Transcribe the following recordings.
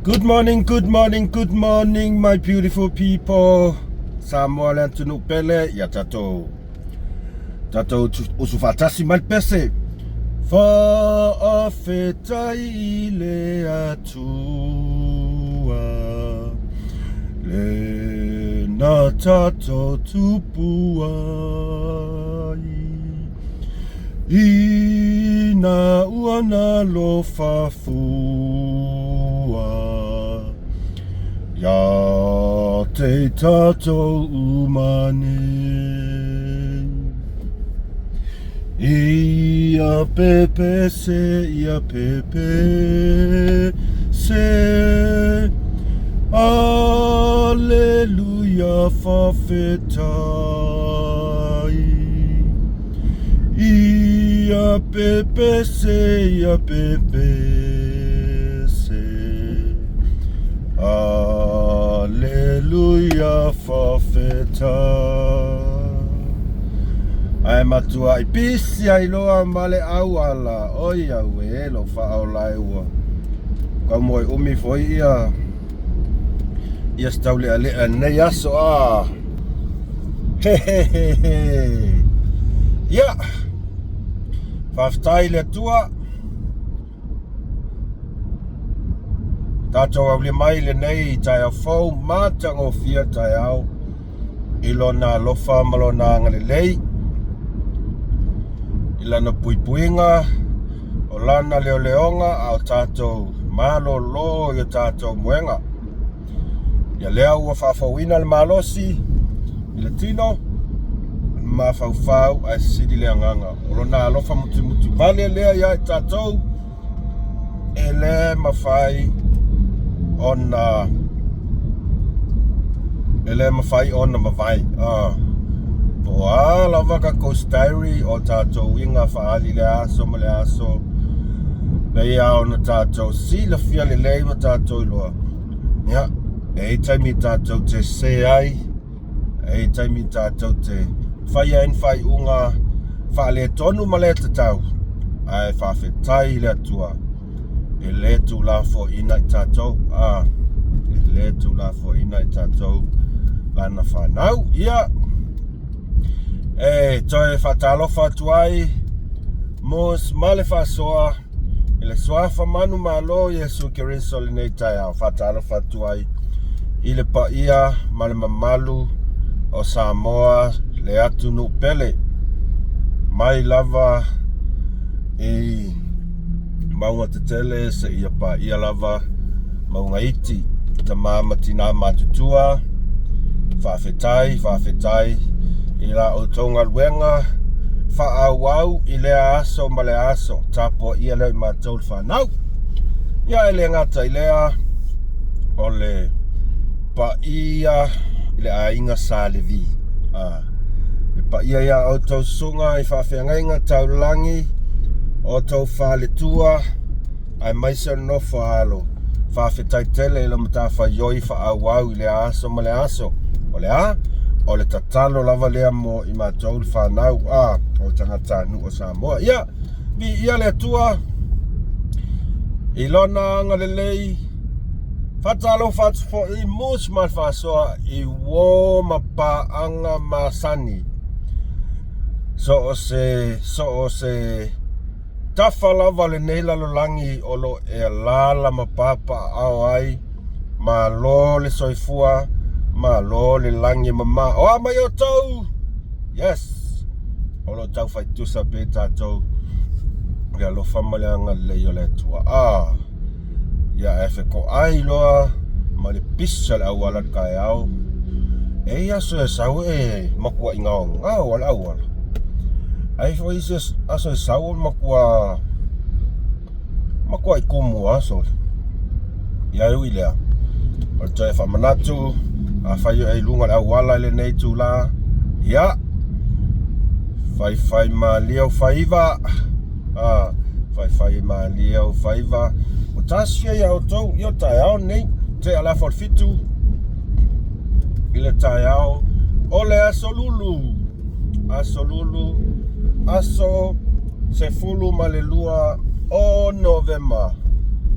Good morning, good morning, good morning, my beautiful people. Samoa le atunuu pele, ia tatou tatou usu faatasi mai le pese. Faafetai i le Atua le na tatou tupu ai. Ina ua nalofa fua Ia te tatou uma nei. Ia pepese, ia pepese, Aleluia fafetai. Ia pepese, ia pepese, Aleluia fafetai. Ae matuai pisi ai loa ma le auala, oi auē lou faaola e ua tau moe umi foi ia ia se taulealea i lenei aso a. Hehehehe. Ia, faafetai i le Atua, tatou aulia mai i lenei taeao fou matagofie taeao i lona alofa ma lona agalelei, i lana puipuiga, o lana leoleoga a o tatou malolo i o tatou moega. Ia lea ua faafouina le malosi i le tino, mafaufau ae sili le agaga. O lona alofa mutimuti vale lea ia i tatou, e le mafai ona e le mafai ona mavae. Ah. Po o a lava tatou stary o tatou uiga faaali i le aso ma le aso, pei lava ona tatou silafia lelei ma tatou iloa, ia, e i ai taimi tatou te sē ai, e i ai taimi tatou te faia ai ni faaiuga faaletonu ma le tatau, ae faafetai i le Atua e le tuulafoaiina i tatou, a, e le tuulafoaiina i tatou lana fanau. Ia, e toe faatalofa atu ai Mos ma le faasoa i le suafa manumalo Iesu Keriso lenei taeao. Faatalofa atu ai i le paia ma le mamalu o Samoa le atunuu pele mai lava i mauga tetele seia paia lava mauga iti, tama ma tina matutua, faafetai, faafetai i la outou galuega faaauau i lea aso ma lea aso, tapuaia lea i matou le fanau. Ia e le gata i lea, o le paia i le aiga Sa Levi. Ah, le paia ia outou susuga i faafeagaiga taulagi, outou faletua, aemaise o le nofo a alo. Faafetai tele i le matafaioi faaauau i lea aso ma lea aso. O le a? O le tatalo lava lea mo i matou le fanau a o tagatanuu o Samoa. Ia, viia le Atua i lona agalelei. Faatalofa atu foi mus ma le faasoa i uo ma paaga masani. So o se, so o se Tafa lava lenei lalolagi o lo o e alaala ma papaaao ai, malo le soifua, malo le lagi e mama. O a mai outou? Yes! O lo o tau fai tusa pea tatou i le alofa ma le agalelei o le Atua. Ah! Ia ae fetoai loa ma le pisa o le auala i le taeao. E i ai aso e sau e matuai gaogao lava le auala. Ae i ai foi isi aso e sau e matua matuai tumu lava sole. Ia e ui i lea, o le toe faamanatu, afai o e i luga o le auala i lenei itula, ia, faifaimalie ou faiva. A, faifai malie ou faiva. Ua tasofia ia outou, ia o le taeao lenei, tea le afa o le fitu i le taeao o le aso Lulu, aso Lulu, aso 12 o Novema.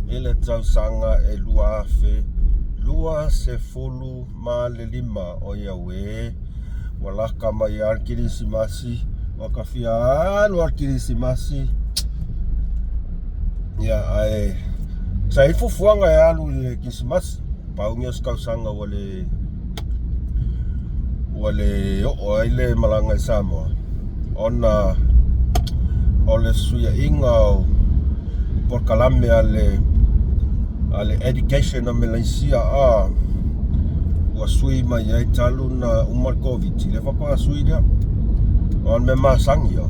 i le tausaga e 2025. Oi auē, ua laka mai lava le Kerisimasi, ua ka fia alu lava le Kerisimasi. Ia, ae sa i ai fuafuaga e alu i le Kerisimasi, pau lenei o se tausaga ua le ua le oo ai le malaga i Samoa ona o le fesuiaiga o polokalame a le a le education a Malaysia a ua sui mai ai talu na uma le Koviti lea faatoa sui lea. O le mea masani ia,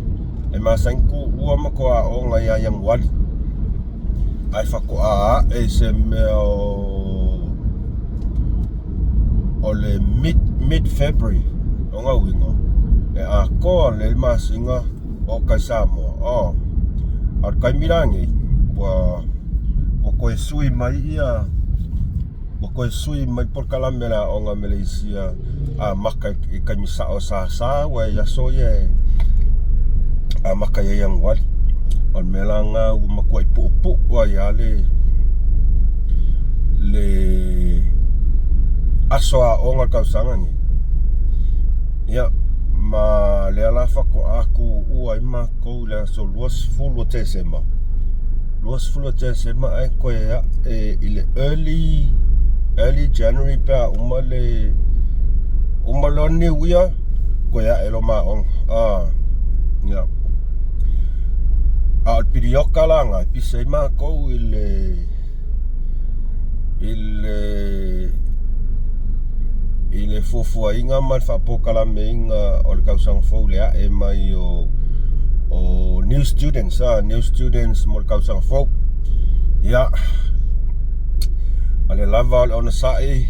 e masani tuua matou aoga ia Ianuari ae faatoa ae i se mea o o le mid mid February o lona uiga e atoa lelei le masina o kai Samoa oh a o le taimi la lenei ua ua toe sui mai ia ua toe sui mai polokalame a le aoga a Meleisia amata i taimi sao sa sa ua i aso ia e amata ia Ianuari. O le mea la lena ua matuai puupuu ai lava le le aso aoga o le tausaga lenei. Ia, ma lea la faatoa tuua ai matou i le aso 20 o Tesema. 20 o Tesema ae toe ae i le early early January pe a uma le uma loa le New Year toe ae loa ma aoga. Ah, ia. A o le pilioka la lena e pisi ai matou i le i le i le fuafuaina ma le faapolokalameina o le tausaga fou i le ae mai o o new students ah, new students mo le tausaga fou. Ia, o le lava o le onosai,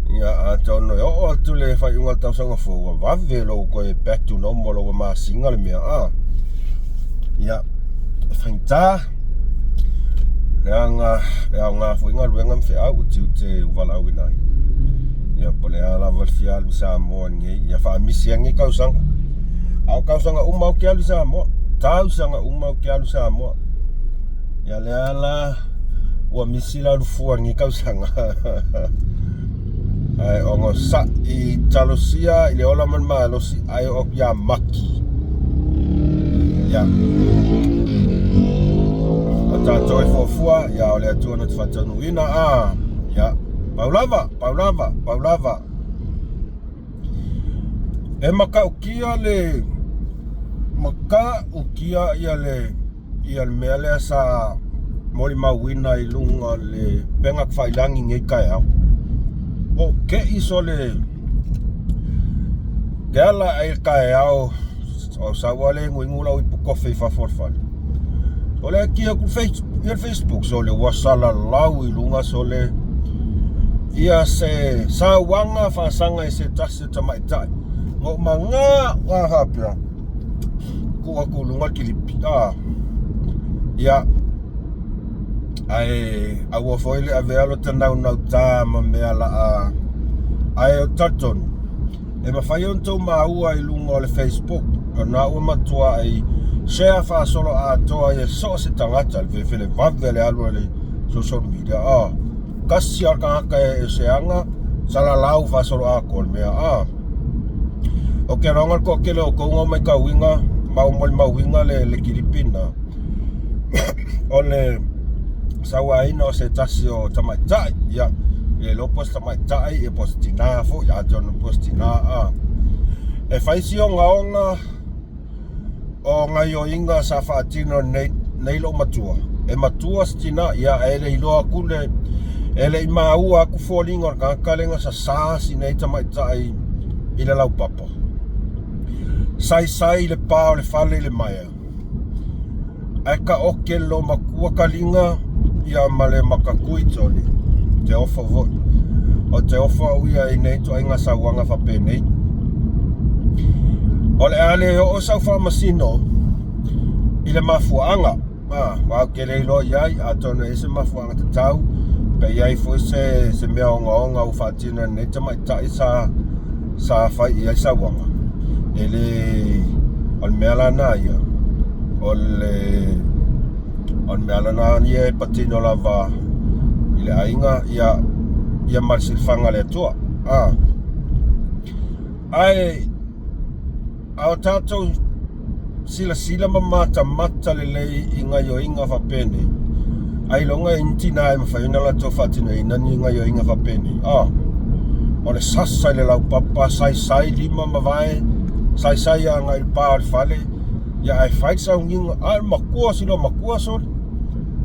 ia atonu e oo atu le faaiuga o le tausaga fou, ua vave lou toe back to normal ua masina le mea ah. Ia, e faigata, leaga e aoga foi galuega ma feau o tiute ua valaauina ai. Ia, po o le a lava le fia alu i Samoa nei, ia faamisi ai lenei tausaga. A o tausaga uma ou te alu i Samoa, tausaga uma ou te alu i Samoa. Ia lea la ua misi la fua i lenei tausaga. Ae onosai talosia i le ola ma le malosi ae oo atu ia Maki. Ia. O tatou e fuafua, ia o le Atua na te faataunuuina. Ah, ia. Pau lava, pau lava, pau lava. E matautia le matautia ia le ia le mea lea sa molimauina i luga o le upega tafailagi i lenei taeao. Ua ou te'i sole ke ala ai le taeao o sau lava le inuinu lau ipu kofe i fafo o le fale. O le ki atu i le Facebook sole ua salalau i luga sole ia se sauaga faasaga i se tasi o tamaitai. Na ou maga a faapea tuu atu i luga le kilipi a ia ae aua foi le avea lota naunauta ma mea laa ae ou te talitonu e mafai ona tou maua i luga o le Facebook ona ua matuai share faasolo atoa ai e so o se tagata le felefele vave le alu a le social media a tasi lava le tagata e seaga salalau faasolo atoa le mea a Ou te iloa le toatele o outou na matauina ma molimauina le, le kilipi lena o le sauaina o se tasi o tamaitai ia le iloa po o se tamaitai ia po o se tina foi atonu po o se tina a e fai si ogaoga o gaoioiga sa faatino nei, nei lou matua. E matua se tina, ia e le iloa atu le, e le i maua atu foliga o le tagata lea na sasā si nei tamaitai i le laupapa. Saisai i le pa o le fale i le maea. Ae taoke le loomatua taliga ia ma le makatui toli te ofo foi. O te ofo au ia i nei ituaiga sauaga faapenei. O le a le oo sau faamasino i le mafuaaga a aua ou te le iloa i ai, atonu e i ai se mafuaaga tatau pe i ai foi se, se mea ogaoga ua faatino e lenei tamaitai sa sa fai i ai sauaga. E le, o le mea la lena ia, o le O le mea lena ia e patino lava i le aiga ia ia ma le silafaga a le Atua. A ae a o tatou silasila ma matamata lelei i gaioiga faapenei, ailoga e ni tina e mafai ona latou faatinoina ni gaioiga faapenei. A o le sasa i le laupapa, saisai lima ma vae, saisai agai i le pa o le fale, ia ae fai le sauniga, a o le matua o si loomatua sole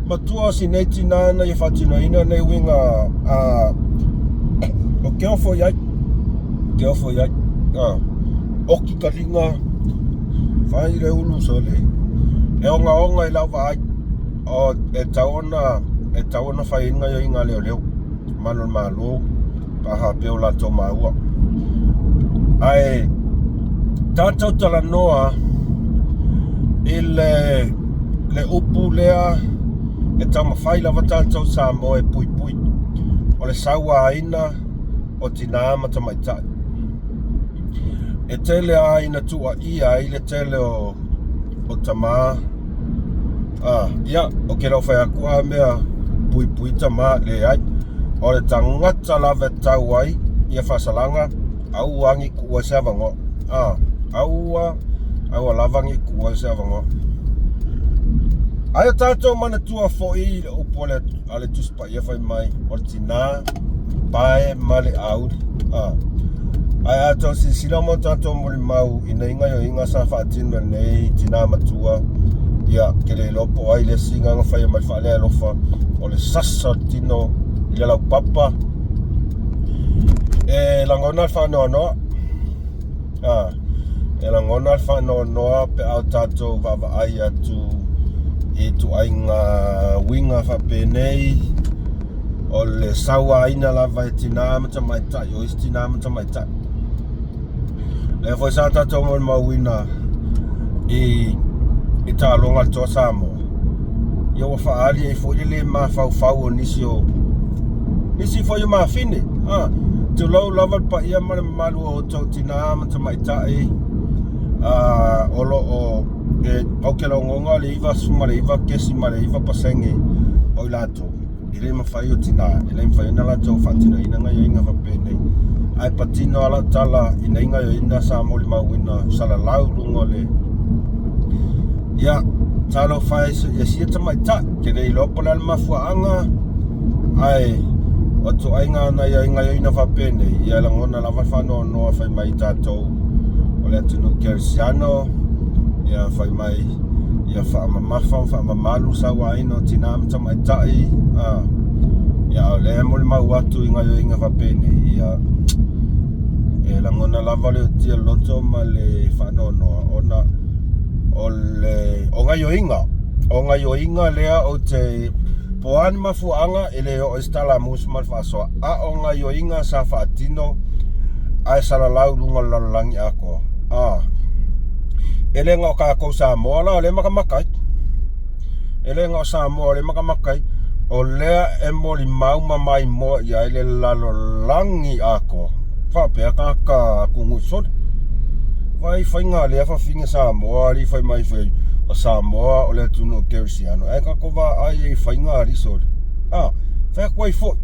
matua o si nei tinā na ia faatinoina nei uiga a o ke ofo i ai ke ofo i ai a oki kaliga fai le ulu sole e ogaoga i lau vaai o e tau ona e tau ona fai ai gaoioiga a leoleo malu o le malo pe a faapea ua latou maua. Ae tatou talanoa i le, le upu lea e taumafai lava tatou Samoa e puipui, o le sauaina o tinā ma tamaitai. E tele lava ina tuuaia ai le tele o, o tamā Ah, ia, ou te le o fai atu a mea puipui tama, leai. O le tagata lava e tau ai ia faasalaga, aua ne i tuua ai se avanoa. Ah, aua, aua lava ne i tuua ai se avanoa. Ae o tatou manatua foi i le upu a le, a le Tusi Paia fai mai, o le tinā, pae ma le auli. Ah. Ae a tou silasila ma o tatou molimau i nei gaoioiga sa faatino e lenei tinā matua, ia, ke le iloa po o ai le isi na faia mai le faalealofa, o le sasa o le tino i le laupapa. E lagona le faanoanoa. A, e lagona le faanoanoa pe a o tatou vaavaai atu i ituaiga uiga faapenei, o le sauaina lava e tinā ma tamaitai, o isi tinā ma tamaitai. Lea foi sa tatou molimauina i i taaloga a le Toa Samoa, ia ua faaali ai foi le le mafaufau o nisi o nisi foi o mafine. A, tulou lava le paia ma le mamalu o outou tinā ma tamaitai a, o lo o e, ou te logona le 99.9% o i latou e le mafai o tinā, e le mafai ona latou faatinoina gaoioiga faapenei. Ae patino lava lau tala i nei gaoioiga sa molimauina salalau i luga o le ia talofa e ia sia tamaitai. Ke le iloa po o le a le mafuaaga, ae o ituaiga nai gaoioiga faapenei, ia e lagona lava le faanoanoa fai mai tatou o le atunuu kerisiano, ia fai mai ia faamamafa ma faamamalu le sauaina o tinā ma tamaitai a ia a o lea e molimau atu i gaoioiga faapenei ia e lagona lava le utia loto ma le faanoanoa ona o le o gaoioiga o gaoioiga lea ou te po o a ni mafuaaga e le oo ai se talamusu ma le faasoa a o gaoioiga sa faatino ae salalau i luga o le lalolagi atoa a E le na o tatou Samoa la o lea e matamata ai. E le na o Samoa o lea e matamata ai. O lea e molimau ma maimoa i ai le lalolagi atoa. Faapea tagata atunuu i soli. Vai faiga a lea fafine Samoa alii fai mai fai o Samoa o le atunuu kerisiano. Ae tatou vaai ai i faiga a alii soli. A, fai atu ai foi.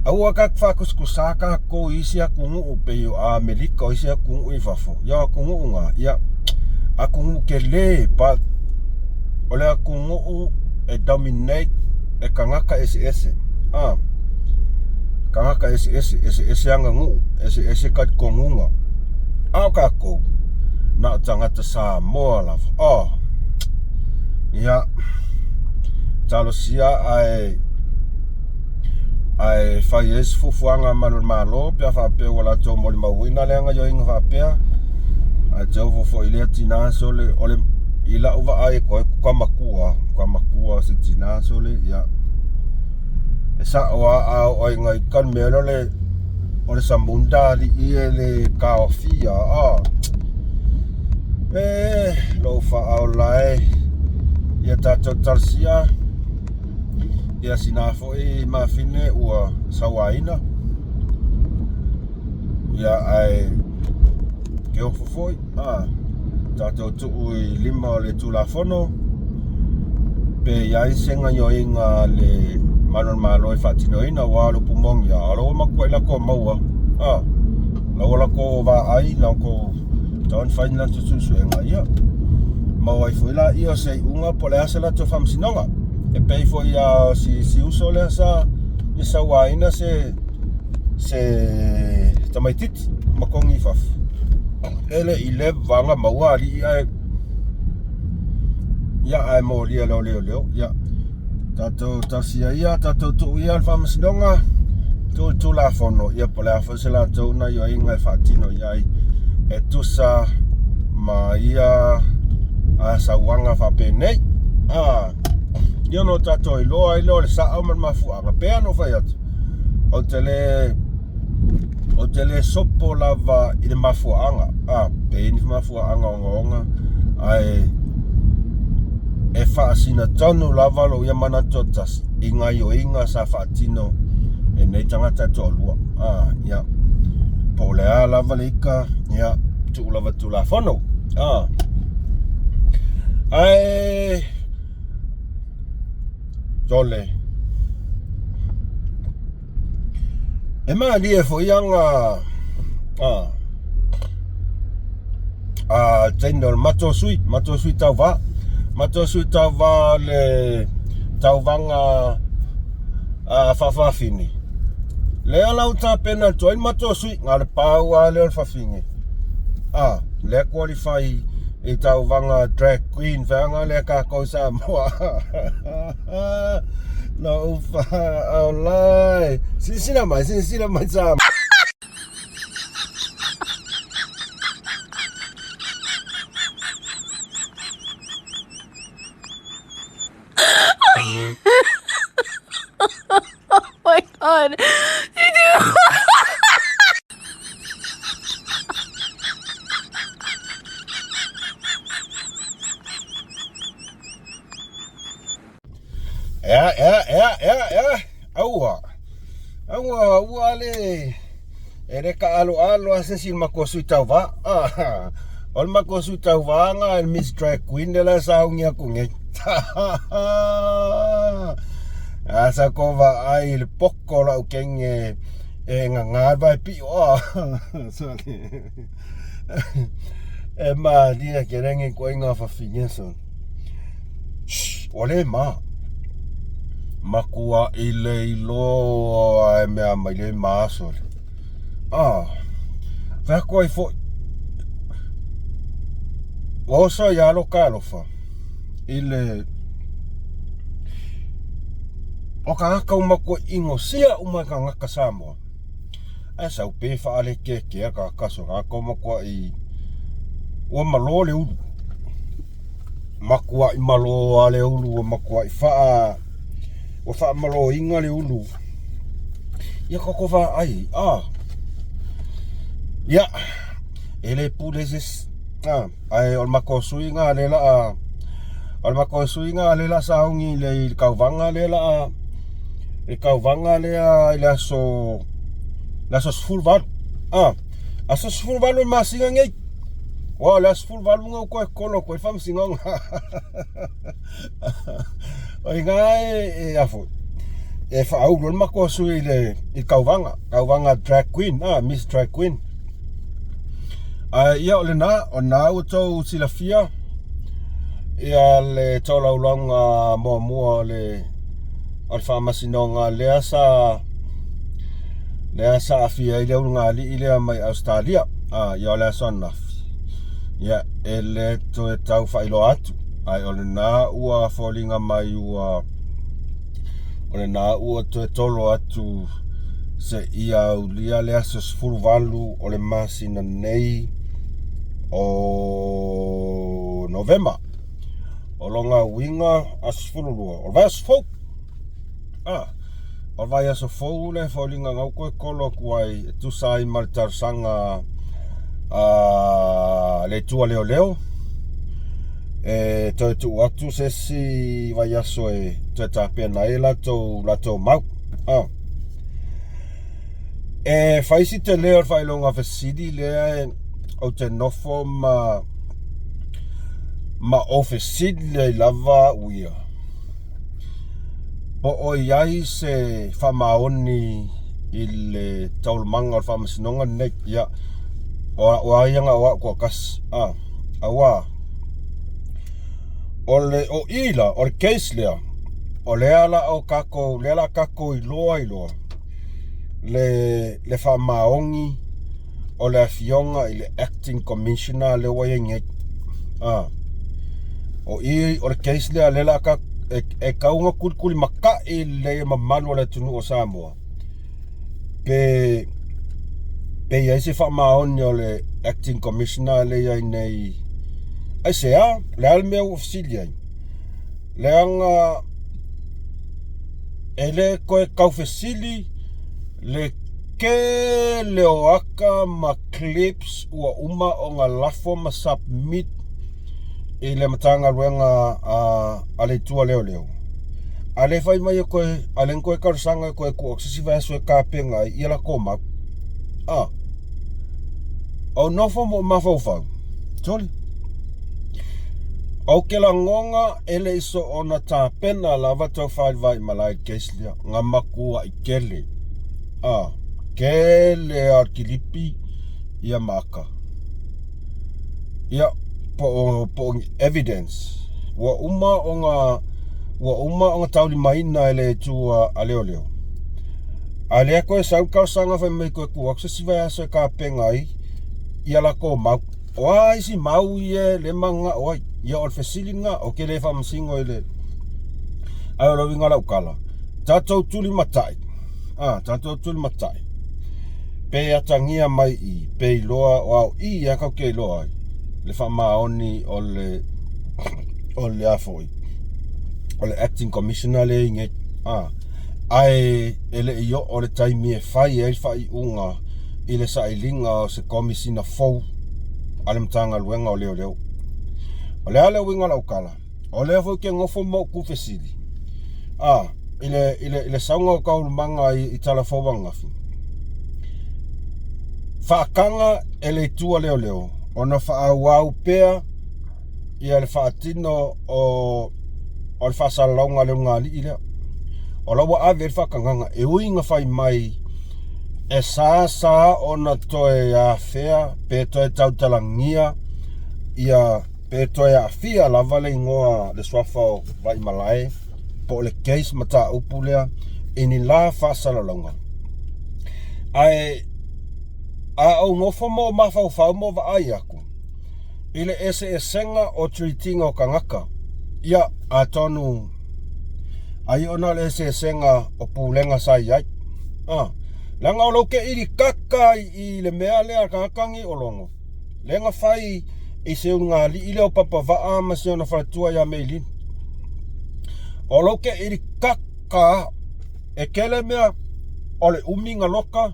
Aua tatou faatusatusa tatou i isi atunuu pei o Amerika o isi atunuu i fafo. Ia o atunuu na, ia atunuu tele but o le atunuu e dominate e tagata eseese. Ah, tagata eseese, eseese aganuu, eseese talitonuga. A o tatou, na o tagata Samoa lava. Oh, ia, talosia ae ae fai ai se fuafuaga a malu o le Malo pe a faapea ua latou molimauina lea gaoioiga faapea. Ae te ofo foi i lea tinā sole, o le, i lau vaai e koe ka matua, ka matua se tinā sole, ia. E sa'o a a oo ai ngai ka le mea lea o le o le samunda alii e le taofia a. E lou faaola e ia tatou talosia ia sina foi mafine ua sauaina ia ae ke ofo foi a tatou tuu i lima o le Tulafono. Pe i ai se gaioiga a le Malu o le Malo e faatinoina, aua o le upu moni lava, o la ua matuai latou maua, a, la ua latou vaai, latou tatau ona fai ni latou suesuega, ia, maua ai foi laia o se iuga po o le a se latou faamasinoga. E pei foi lava o si, si uso lea sa ia sauaina se, se tamaititi ma togi i fafo. E le i leva ona maua alii ae Ia, ae molia loa leoleo. Ia, tatou tasi ai ia, tatou tuu ia le faamasinoga, tuu le Tulafono, ia po o le a foi se latou gaoioiga e faatino i ai e tusa ma ia sauaga faapenei. A, ia ona o tatou iloa ai lea o le sao ma le mafuaaga. Pei ona ou fai atu, ou te le Ou te le sopo lava i le mafuaaga, a, pe i ai ni mafuaaga ogaoga, ae e faasina tonu lava lou ia manatu tasi i gaioiga sa faatino e nei tagata e toalua. A, ia, po o le a lava le ika, ia, tuu lava Tulafono. A, ae Sole. E malie foi aga a a teine o le matou sui, matou sui tauva, matou sui tauva o le tauvaga a faafafine. Lea la ua tapena atu ai le matou sui, na o le pau lava lea o le fafine. A, lea qualify i tauvaga drag queen feaga lea tatou i Samoa. Na ou faaolai. Silasila mai, silasila mai Samoa. Oh my god. Did you? Ea, ea, ea, ea, ea, aua. Aua, aua le e le taaloalo a se isi i le matou sui tauva. Ah, o le matou sui tauva na le Miss Drag Queen le la sauni atu nei. A sa ko vaai i le poko o lau kenge e nganga le vae pio. Ah, sorry. E malie ke lengi koinga fafine son. Shh, ua le ma. Makuaʻi le iloa e mea mai le ma sole. Ah, fai atu ai foi. Ua oso ai lava lo alofa i le o tagata ua matuai inosia uma e tagata Samoa. Ae sau pe faalekekea tagata so tagata ua matuai ua malo le ulu. Matuai malo lava le ulu ua matuai faa ua faamaloina le ulu. Ia tatou vaai a ia e le pule se isi a ae o le matou suiga lea la a o le matou suiga lea la sauni i le tauvaga lea la a le tauvaga lea i le aso le aso 18 a aso 18 o le masina nei. Ua o le aso 18 na ou toe kolo atu ai le faamasinoga. O i ina e a foi, e faaulu ai le matou sui i le i tauvaga, tauvaga drag queen, ah, Miss Drag Queen. Ae ia o lena, o lena ua outou silafia ia le tolaulauga muamua o le o le faamasinoga lea sa lea sa aafia ai le ulugalii lea mai Ausetalia. A, ia o le aso ananafi. Ia, e le toe tau faailoa atu, ae o lena ua foliga mai ua o lena ua toe tolo atu seia aulia le aso 18 o le masina nei o Novema. O lona uiga, aso 12, o le vaiaso fou. A, o le vaiaso fou le foliga na ou toe kolo atu ai e tusa ai ma le talosaga a le Atua Leoleo e toe tuu atu se isi vaiaso e toe tapena ai latou latou mau. A. E fai si tele o le faailoga fesili lea ou te nofo ma ma ou fesili ai lava au ia. Po o i ai se faamaoni i le taualumaga o le faamasinoga lenei, ia, o ai na o au toatasi, a, aua o le o i la, o le case lea, o lea la o tatou, lea la tatou iloa ai loa le faamaoni o le afioga i le acting commissioner lea ua i ai nei. A, o i o le case lea lea la ka e tau ona kulikuli matai lelei e mamalu o le atunuu o Samoa pe i ai se faamaoni o le acting commissioner lea i ai nei. Aisea? O le a le mea ua fesili ai? Leaga e le toe taufesili le tele o ata ma clips ua uma ona lafo ma submit i le Matagaluega a le Itu a Leoleo. A le fai mai e toe, a le toe talosaga e toe tuu atu se isi vaiaso e tapena ai ia latou mau. A, o nofo ma ou mafaufau, sole, ou te lagona e le i soona tapena lava Taufai Vaimalae i le case lea, na matuai tele. A, tele lava o le kilipi ia ma ata. Ia, po o ni evidence ua uma ona taulimaina e le itu a leoleo. A lea toe sau le talosaga fai mai toe tuu atu se isi vaiaso e tapena ai ia latou mau. O a isi mau ia le mananao ai? Ia, o le fesili lena, ou te le faamasino i le, ae o le uiga o lau tala, tatou tulimatai, a, tatou tulimatai, pe atagia mai i, pe iloa o ao i ia tatou te iloa ai le faamaoni o le a foi, o le acting commissioner lea i nei. A, ae e le i oo le taimi e fai ai le faaiuga i le sailiga o se komisina fou a le Matagaluega o Leoleo. O le a le uiga o lau tala? O lea foi ke nofo ma ou fesili, a, i le sauga o taualumaga i tala fou ananafi, faataga e le itu a leoleo ona faaauau pea ia le faatino o le faasalalauga a le ulugalii lea. O la ua ave ai le faatagaga e ui na fai mai e sa sa ona toe afea pe toe tautalagia ia pe toe aafia lava le igoa, le suafa o Vaimalae po o le case mataupu lea i ni la faasalalauga. Ae a ou nofo ma ou mafaufau ma ou vaai atu i le eseesega o treat-iga o tagata, ia, atonu ai ona o le eseesega o pulega sa i ai. A, leaga o lou keili kaka i le mea lea, tagata nei o logo lea na fai i se ulugalii lea o Papavaa ma si ona faletua ia Meilini. O lou keili kaka e tele mea o le umi na loka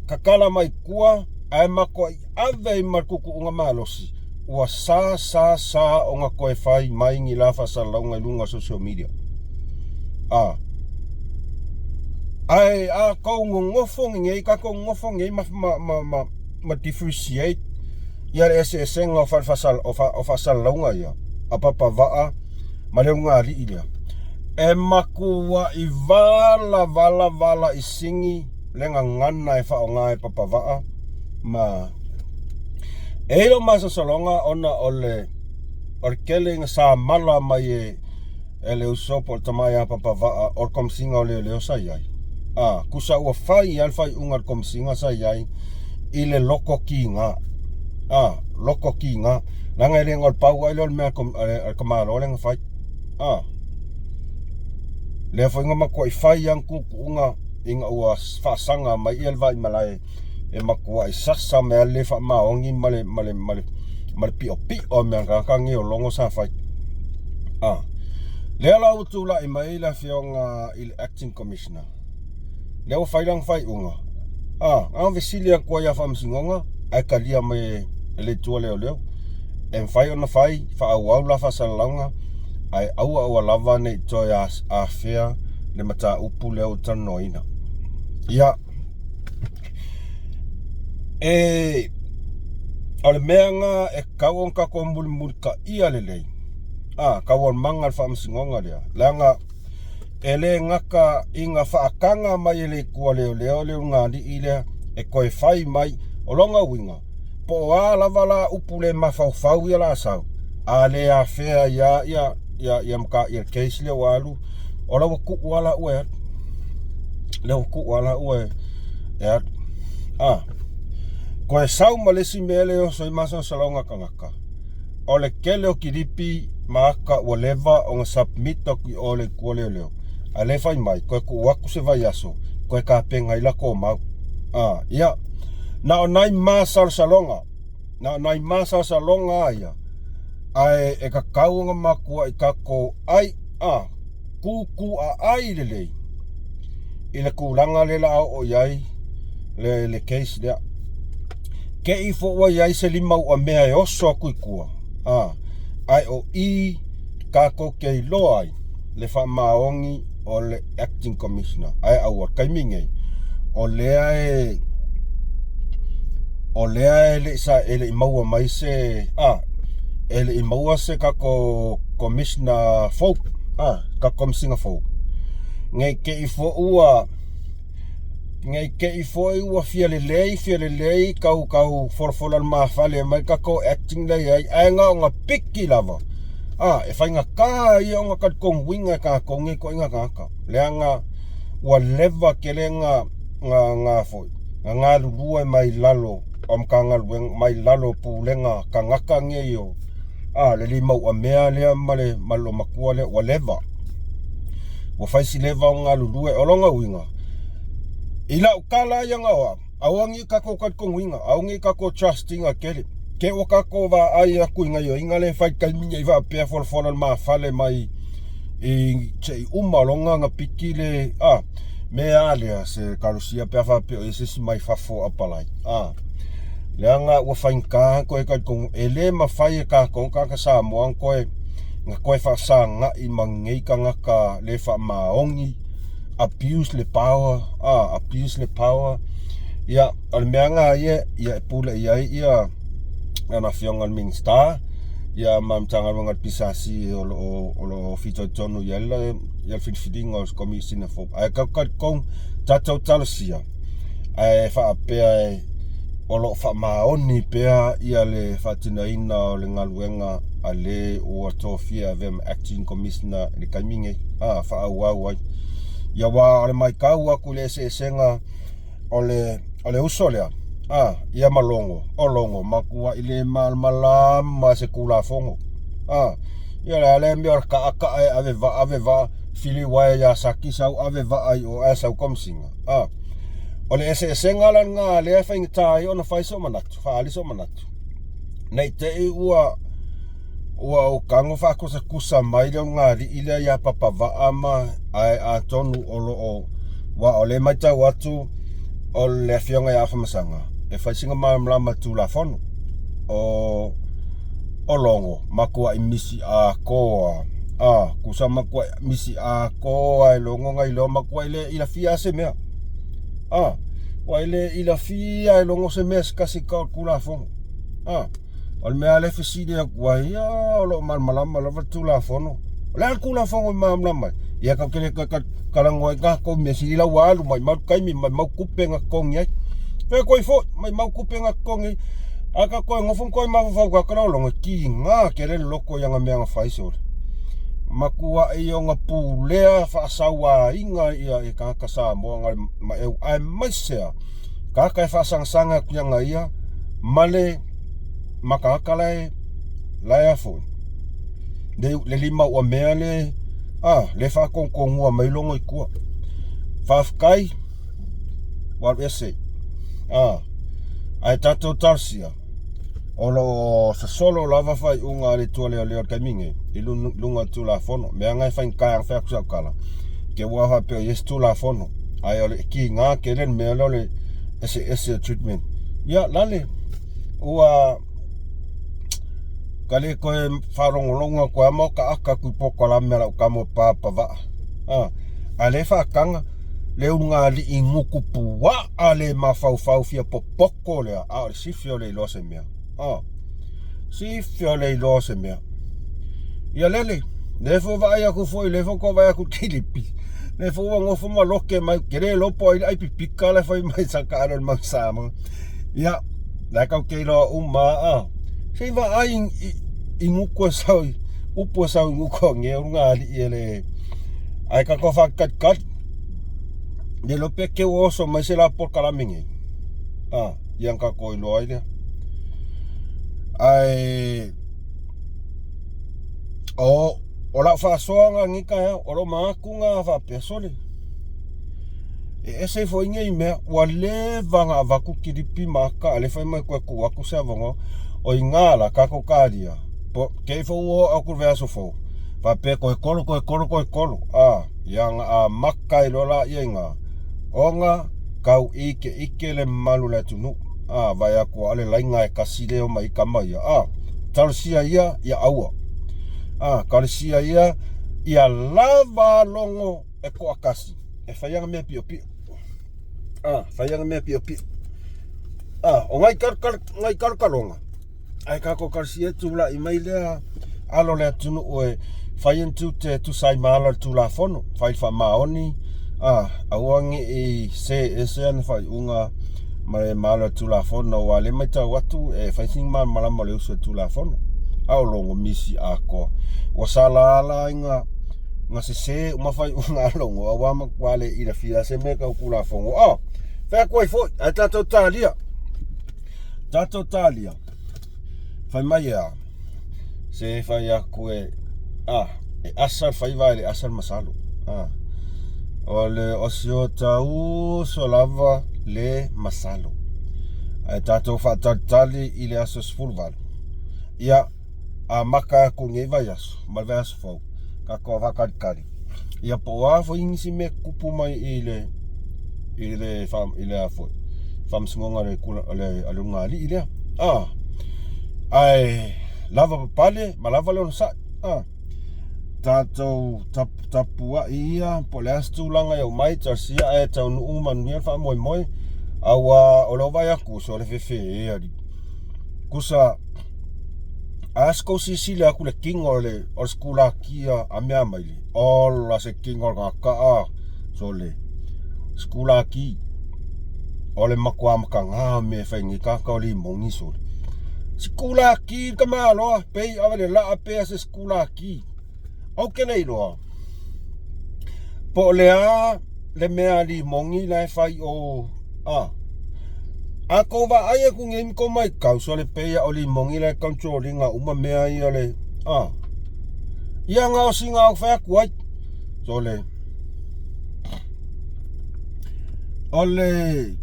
tatala mai tua, ae matuai ave ai ma le tuutuuga malosi ua sa sa sa ona toe fai mai ni la faasalalauga i luga o social media. A, ae a tou nonofo nei, tatou nonofo nei ma differentiate ia le eseesega o faasalalauga ia a Papavaa ma le ulugalii lea, e matuai vala vala vala i sigi le gagana e faaaoga e Papavaa ma e i lou masalosaloga, ona o le tele ina sa mala mai e le uso po o le tama ia Papavaa o le komisiga o leoleo sa i ai. A, tusa ua fai lava le faaiuga a le komisiga sa i ai i le loto kiga, a, loto kiga, leaga e le na o le pau ai lea o le mea a le tamaloa lea na fai. A, lea foi na matuai fai lava tuutuuga ina ua faasaga mai ia le Vaimalae e matuai sasa mai le faamaoni ma le piopio o mea tagata nei o logo sa fai. A, lea la ua tulai mai le afioga i le acting commissioner lea ua fai lana faaiuga. A, na fesili atu ai ia faamasinoga ae talia mai e le itu a leoleo e mafai ona fai faaauau la faasalalauga, ae aua aua lava ne i toe afea le mataupu lea ua talanoaina. Ia, e o le mea na e tatau ona tatou mulimulitaia lelei a taualumaga le faamasinoga lea, leaga E le gata i na faataga mai e le Itu a Leoleo le ulugalii lea e toe fai mai. O lona uiga, po o a lava la upu le mafaufau ia la sau, a le afea ai lava ia ia ia ia le case lea ua alu, o la ua tuu lava laua e alu. Lea ua tuu lava laua e alu. A toe sau ma le isi mea lea e oso ai masalosaloga o tagata, o le tele o kilipi ma ata ua leva ona submit atu i o i le Itu a Leoleo, a o lea e fai mai toe tuu atu se vaiaso toe tapena ai latou mau. A ia, na o nai masalosaloga, na o nai masalosaloga lava ia, ae e tatau ona matuai tatou ai a tutuaai lelei i le tulaga lea o le a oo i ai le case lea. Te i foi ua i ai se limauamea e oso atu i tua, a, ae o i tatou te iloa ai le faamaoni o le acting commissioner. Ae aua, o le taimi nei, o lea e o lea e le i sa e le i maua mai se a e le i maua se tatou commissioner fou a tatou komesina fou nei te i foi ua nei te i foi ua fia lelei fia lelei tau tau folafola lumafale mai tatou acting lea i ai ae na ona piki lava a e faigata ia ona talitonuina e tatou nei ituaiga tagata leaga ua leva tele na na na foi na galulue mai lalo o Matagaluega mai lalo o Pulega tagata nei o a le limauamea lea ma le ma le loomatua lea ua leva ua fai si leva ona galulue. O lona uiga i lau tala ia na o au, aua ne i tatou talitonuina, aua ne i tatou trust ina tele. Te ua tatou vaai atu i gaioiga lea e fai i le taimi nei faapea folafola le mafale mai i se i uma lona na piki le a mea a lea se talosia pe a faapea o i ai se isi mai fafo o apalai a leaga ua faigata toe talitonu e le mafai e tatou tagata Samoa ona toe na toe faafesagai ma lenei tagata le faamaoni abuse le power a abuse le power. Ia o le mea lena ia ia e pule i ai ia lana afioga i le Minisita ia ma le Matagaluega o le PSC o lo o o lo o fitoitonu i ai le ia le filifiliga o le Komesina fou. Ae tatou talitonu tatou talosia ae faapea e o lo o faamaoni pea ia le faatinoina o le galuega a le ua tofia e avea ma Acting Commissioner i le taimi nei a faaauau ai. Ia aua o le matau atu i le eseesega o le o le uso lea a ia ma Logo, o Logo matuai le malamalama i se Tulafono a ia le a lea mea o le taata'a e ave vaa ave vaa fili uaea ia Saki sau ave vaa i o ae sau Komesina a o le eseesega la lena lea e faigata ai ona fai sou manatu faaali sou manatu nei te i ua ua ou tago faakusatusa mai le ulugalii lea ia Papavaa ma ae atonu o lo o aua o lea e matau atu o le afioga ia Afamasaga e fai sina malamalama i le Tulafono o o Logo matuai misi atoa a tusa matuai misi atoa e Logo na iloa matuai le ilafia lava se mea a matuai le ilafia e Logo se mea se tasi tau o le Tulafono a O le mea lea e fesili atu ai, ia o lo o malamalama lava le Tulafono. O le a le Tulafono e malamalama ai? Ia tatou te le toe talanoa ai tatou i mea sili la ua alu, maumau le taimi, maumau tupe na totogi ai. Fai atu ai foi, maumau tupe na totogi ai. A tatou toe nofo ma toe mafaufau tagata la logo, e tiga tele le loto i ana mea na fai sole. Matuai ona pulea faasauaina ia tagata Samoa na le maeu aemaise lava tagata e faasagasaga atu ia ia ma le ma tagata la e la e a foi le, le limauamea le a le faatonutonua mai logo i tua. Faafetai ua alu ese a ae tatou talosia o lo o sosolo lava faaiuga a le Itu a Leoleo i le taimi nei i luga o le Tulafono. Mea na e faigata ona fai atu sau tala te ua faapea o i ai se Tulafono ae o le kiga tele le mea lea o le eseese o treatment. Ia lale ua ka le toe faalogologo atu ai ma okaaka atu i polokalame a lau tama o Papavaa. A, a le faataga le ulugalii gutu puaa le mafaufau fia popoto lea, a o le sifi o le iloa se mea. A, sifi o le iloa se mea. Ia lele, lea foi vaai atu foi, lea foi tou vaai atu i kilipi. Le foi ua gofo ma loke mai ke le iloa po o ai le ai pipika la e fai mai sa taalo i le mau Samoa. Ia, la e tatou te iloa uma lava a. Se i vaai i gutu e sau i upu e sau i gutu o nei ulugalii e le ae tatou faatalitali. Le iloa pe te i ua oso mai se la polokalame nei. A, ia ona tatou iloa ai lea. Ae o o lau faasoaga i lenei taeao, o lou manatu lena faapea, sole, e ese foi nei mea, ua leva ona avatu kilipi ma ata, a o lea e fai mai toe tuu atu se avanoa. O i ina la tatou talia, te i foi ua oo atu i le vaiaso fou, faapea toe tolo, toe tolo, toe tolo, a, ia ona amata ai loa lea i ina ona tau ikeike le mamalu o le atunuu. A, vaai atu lava o le laina e tasi lea e omai ai tama ia. A, talosia ia, ia aua. A, talosia ia, ia lava logo e toatasi e fai ana mea piopio. A, fai ana mea piopio. A, o nai nai talotaloga, ae tatou talosia e tulai mai lea alo o le atunuu e fai ana tiute e tusa ai ma ala o le Tulafono, fai le faamaoni, a, aua ne i se ese ana faaiuga ma le ma ala o le Tulafono, aua o lea e matau atu e fai sina malamalama o le uso i le Tulafono. A o logo misi atoa. Ua sala ala ai na na sese uma faaiuga a logo, aua matua le ilafia se mea tau Tulafono. A, fai atu ai foi, ae tatou talia. Tatou talia. Fai mai e a? Se fai atu e a, e asa le faiva ae le asa le masalo. A, o le o si o ta uso lava le masalo. Ae tatou faatalitali i le aso 18. Ia, amata atu i lenei vaiaso ma le vaiaso fou, tatou faatalitali. Ia po o a foi nisi mea tutupu mai i le i le i le a foi faamasinoga a le a le a le ulugalii lea. A ae lava papale ma lava le onosai. A tatou tapuai ia po o le a se tulaga e oo mai talosia ae taunuu manuia le faamoemoe aua o lou vaai atu so le fefe alii. Tusa a se tou silasila atu i le tino o le o le sekulatia a Meamaile, ola se tino o le tagata a sole sekulati o le matua mataga o mea e fai nei tagata o limoni sole. Sekulati le tamaloa pei ave le laa pea se sekulati. Ou te le iloa po o le a le mea a limoni la e fai o a a tou vaai atu nei ma tou matau sole pei lava o limoni la e control ina uma mea ia o le a ia gaosiga ou fai atu ai sole o le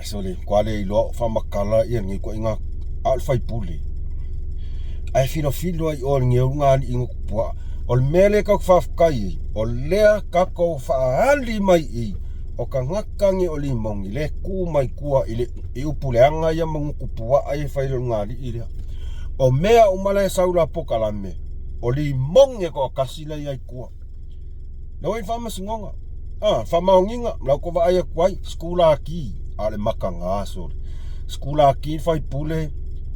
sole matua le iloa o faamatala ia lenei ituaiga a o le faipule ae filofilo ai oe i lenei ulugalii puaa o le mea lea tatou te faafetai ai o lea tatou faaali mai i o tagata nei o limoni lea e tu mai tua i le i upu leaga ia ma gutu puaa ia e fai e le ulugalii lea o mea uma la e sau i la polokalame o limoni e toatasi la e i ai i tua. Lea ua i ai le faamasinoga, a, faamaoniga, la outou vaai atu ai, sikulaki, a o le mataga sole. Sikulaki le faipule,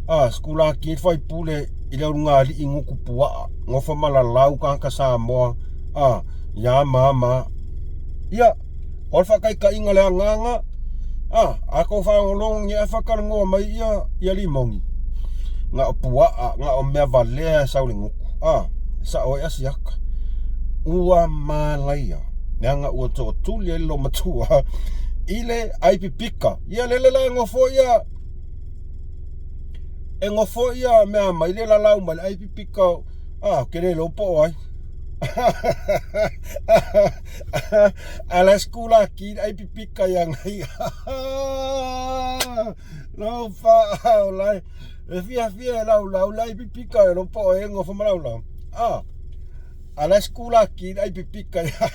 a, sikulaki le faipule i le ulugalii gutu puaa, nofo ma lalau tagata Samoa, a, ia ma ma. Ia, o le faataitaiga o le agaga, a, a tou faalogologo nei ae faatalanoa mai ia, ia limoni, na o puaa, na o mea valea e sau i le gutu, a, e sao ai Asiata. Ua malaia, leaga ua tootuli ai le loomatua i le ai pipika. Ia lele la e nofo ia, e nofo ia mea mai le lalau mai le ai pipika, a, ou te le iloa po o ai. A la e sekulaki le ai pipika ia ia. Lau faaola e. E fiafia e laulau le ai pipika e po o e nofo ma laulau. A, a la e sekulaki le ai pipika ia.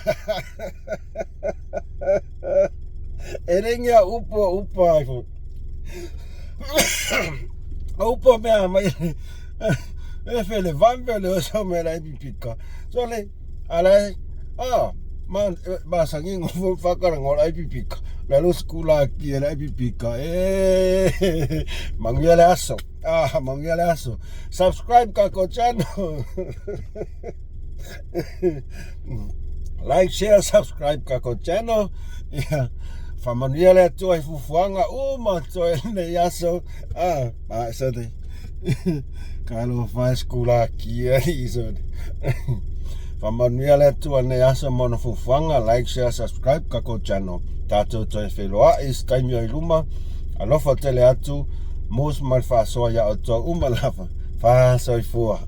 E le ngia upu o upu ai foi. O upu mea mai e fele vambe le oso me la pipika. So le a la a ma masani ngofo whakarango la pipika. La lo sekulaki e la pipika. E manuia le aso. Ah, manuia le aso. Subscribe kako channel. Like, share, subscribe tatou channel. Ia, faamanuia le Atua i fuafuaga uma toe lenei aso. Ah, ah, sone. Talofa e sekulaki alii sone. Faamanuia le Atua i lenei aso ma ona fuafuaga. Like, share, subscribe tatou channel. Tatou toe feiloai i se taimi o i luma. Alofa tele atu. Mus ma le faasoa iā outou uma lava. Faasoifua.